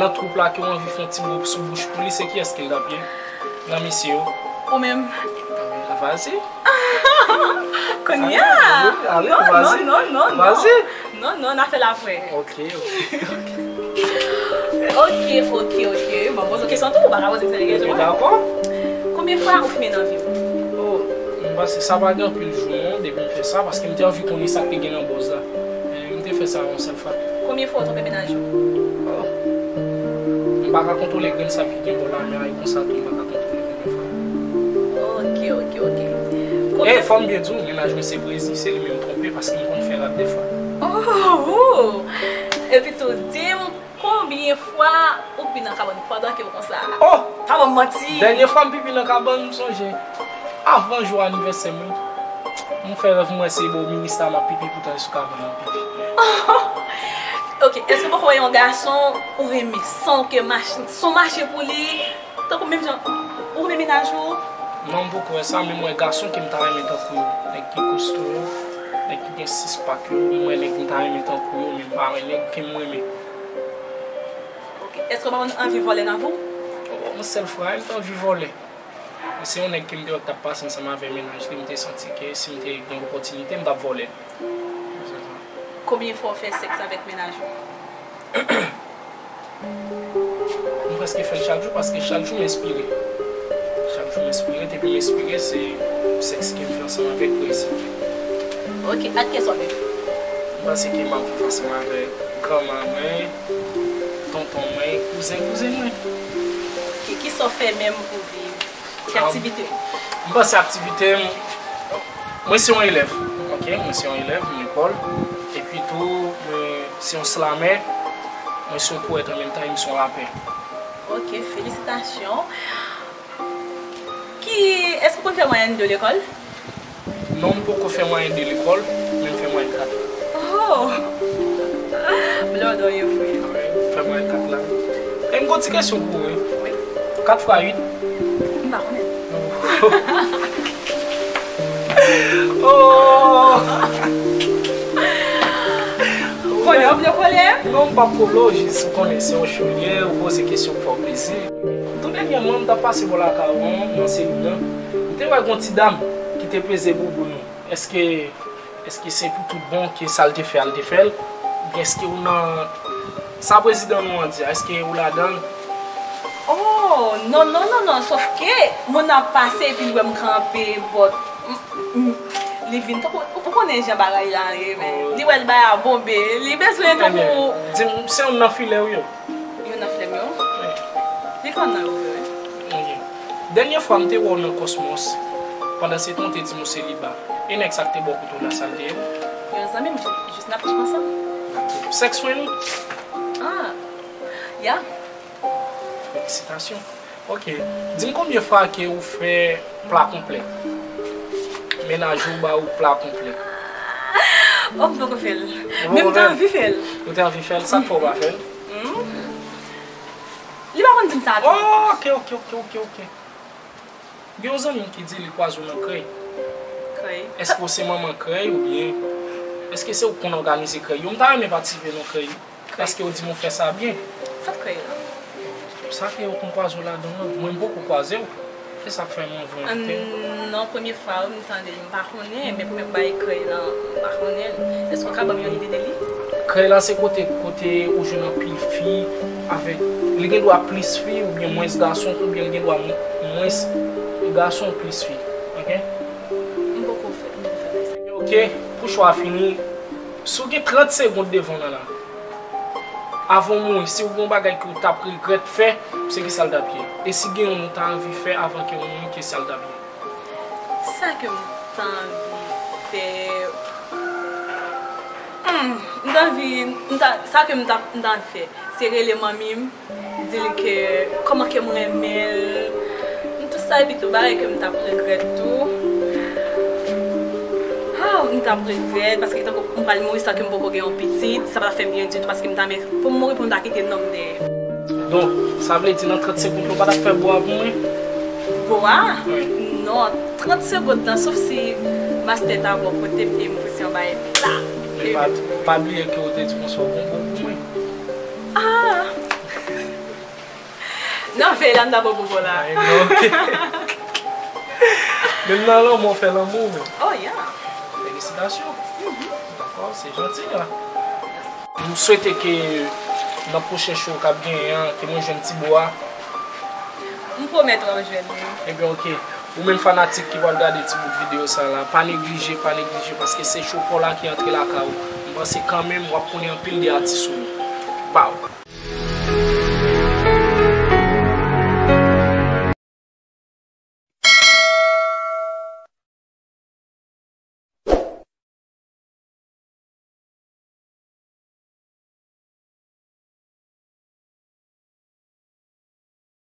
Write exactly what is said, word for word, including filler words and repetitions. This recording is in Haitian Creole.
Nan twoup la ke w anvi fè yon ti bo sou bouch pou li, se kiyès ke l t ap ye? Nan mesye yo? Ou menm. Vazi. Kounye a? Ale, ale, non, vazi. Non, non, non, non. Vazi. Non, non, n a fè l apre. Ok, ok. Ok, ok, ok. Bon, poze kesyon tou, ou pa ka poze m sèl kesyon. Dakò. Konbyen fwa ou fimen nan vi w? Oh, m panse sa pa gen anpil jou, non, depi m fè sa, paske m te anvi konnen sa k te gen nan bòz la. Men m te fè sa yon sèl fwa. Konbyen fwa ou twonpe mennaj ou? Oh. M pa ka kontwole grenn sab ki gen bò lanmè a, e konsa tou m pa ka kontwole konbyen fwa. Ok, ok, ok. E fò m byen di w, mennaj mwen se Prezi, se li menm m twonpe, paske m konn fè rad dèfwa. Oh, oh. Epi tou, di m konbyen fwa ou pipi nan kabann pandan ke w konsa? Oh! Pa ban m manti. Dènye fwa m pipi nan kabann, m sonje. Avan jou anivèsè m wi. M fè rèv m wè se bò minista m ap pipi, poutan e sou kabann m ap pipi. Ok, èske w poko wè yon gason ou renmen, san w ke mache, san w mache pou li, tankou menm jan ou renmen mennaj ou? Non, m poko wè sa, men m wè gason ke m ta renmen tankou yo. Nèg ki kosto yo, nèg ki gen sis pak yo, m wè nèg m ta renmen tankou yo, men m pa wè nèg ke m renmen. Ok, èske w pa konn anvi vòlè nan vi w? Oh, yon sèl fwa, m te anvi vòlè. Se yon nèg ke m te wè k t ap pase ansanm avè mennaj li, m te santi ke si m te gen opòtinite, m t ap vòlè l. Konbyen fwa w fè sèks avèk mennaj ou? M prèske fè l chak jou, paske chak jou m enspire. Chak jou m enspire, depi m enspire, se sèks ke m fè ansanm avèk Prezi. Ok, ak kiyès w ap viv? M panse ke m ap viv ansanm avèk granma mwen, tonton mwen, kouzen, kouzin mwen. Ok, kisa w fè menm pou viv? Ki aktivite w? M panse aktivite m, mwen se yon elèv, ok? Mwen se yon elèv, m lekòl. Epi tou, mwen se yon slamè, mwen se yon powèt an menm tan, e m se yon rapè. Ok, felisitasyon. Ki, èske w konn fè mwayèn de lekòl? Non, m poko fè mwayèn de lekòl, men m fè mwayèn kat. Oh! Blòdò ye vre. Wi, m fè mwayèn kat la. E m gon ti kesyon pou ou, wi. Wi. Kat fwa uit? M pa konnen. Oh! Ou konnen, w ap vle kole? Non, m p ap kole w, jis ou konnen se yon chou l ye, ou poze kesyon pou fè w plezi. Tou dènyèman, m t ap pase bò lakay ou an, nan Selin nan, m te wè gon ti dam ki te peze bouboun ou. Èske, èske se pou tout bon ke sa l te fè a, l te fè l? Oubyen èske ou nan sa prezidan nou an di a, èske ou ladan l? Oh, non, non, non, non, sòf ke moun nan ap pase epi l wè m kanpe bò, m, m, li vin tankou, ou, ou konnen jan bagay la ye, men li wè l bay a bonbe, li bezwen tankou. Ebyen, di m, se youn nan filè ou yo? Youn nan filè m yo? Wi. Li konn nan yo vre, wi. Ok. Dènye fwa m te wè w nan Cosmos, pandan se tan w te di m ou seliba, e nèg sa k te bò kote w la, sa l te ye? Yon zanmi m, jis n ap viv ansanm. Sèks fren ou? Ah, ya. Felisitasyon. Ok. Di m konbyen fwa ke ou fè pla konplè? Mennaj ou ba ou pla konplè? Oh, m poko fè l. Men m te anvi fè l. Ou te anvi fè l, sa k fè w pa fè l? Hmm. Li pa konn di m sa tou. Oh, ok, ok, ok, ok, ok. Gen yon zanmi m ki di li kwaze w nan Krèy. Krèy? Èske w se manman Krèy oubyen èske se ou k konn òganize Krèy yo? M ta renmen patisipe nan Krèy, paske w di m ou fè sa byen. Sa Krèy la? Sa ke yo konn kwaze w ladan l lan, mwen m poko kwaze w. Se sa k fè m anvi envite w. Non, premye fwa wi m tande l, m pa konnen, men premye bagay Krèy lan, m pa konnen l. Èske w ka ban m yon lide de li? Krèy la se kote, kote ou jwenn anpil fi avèk, li gen dwa plis fi oubyen mwens gason, oubyen li gen dwa mw-, mwens gason plis fi. Ok? M poko fè, m poko fè bagay sa. Ok, pou chwa a fini, si w gen trant segonn devan w nan lavi, avan w mouri, si w gen yon bagay ke w t ap regrèt fè, se kisa l t ap ye? E si gen youn ou ta anvi fè avan ke w mouri, kisa l t ap ye? Sa ke m ta anvi fè. Hmm, m ta anvi, m ta, sa ke m ta, m ta anvi fè, se rele manmi m, di l ke kòman ke m renmen l, m tout sa, epi tou bagay ke m t ap regrèt tou. Ah, m t ap regrèt, paske tankou m pral mouri san ke m poko gen yon pitit, sa pa t ap fè m byen ditou, paske m ta renmen pou m mouri, pou m ta kite non m dèyè. Donk, sa vle di nan trant segonn ou pa t ap fè bò a pou mwen? Bò a? Wi. Non, trant segonn nan, sof si mastè ta bò kote m e m pouse anba e pla. Men pa, pa bliye ke ou te di konsa w gon bò pou mwen. Ah! Nan veye la, m ta pran pou w la. Ay, non, ok. Menm nan lanmou, w fè lanmou, men. Oh, yeah. Felisitasyon. Dakò, se janti, la. M swete ke nan pwochen show k ap genyen an, ke mwen jwenn Ti Bo a. M pwomèt w ap jwenn li. Ebyen, ok. Ou menm fanatik ki pral gade ti bout videyo sa la, pa neglije, pa neglije, paske se show pa w la ki antre lakay ou. M panse kanmenm w ap konnen anpil de atis ou yo. Pow!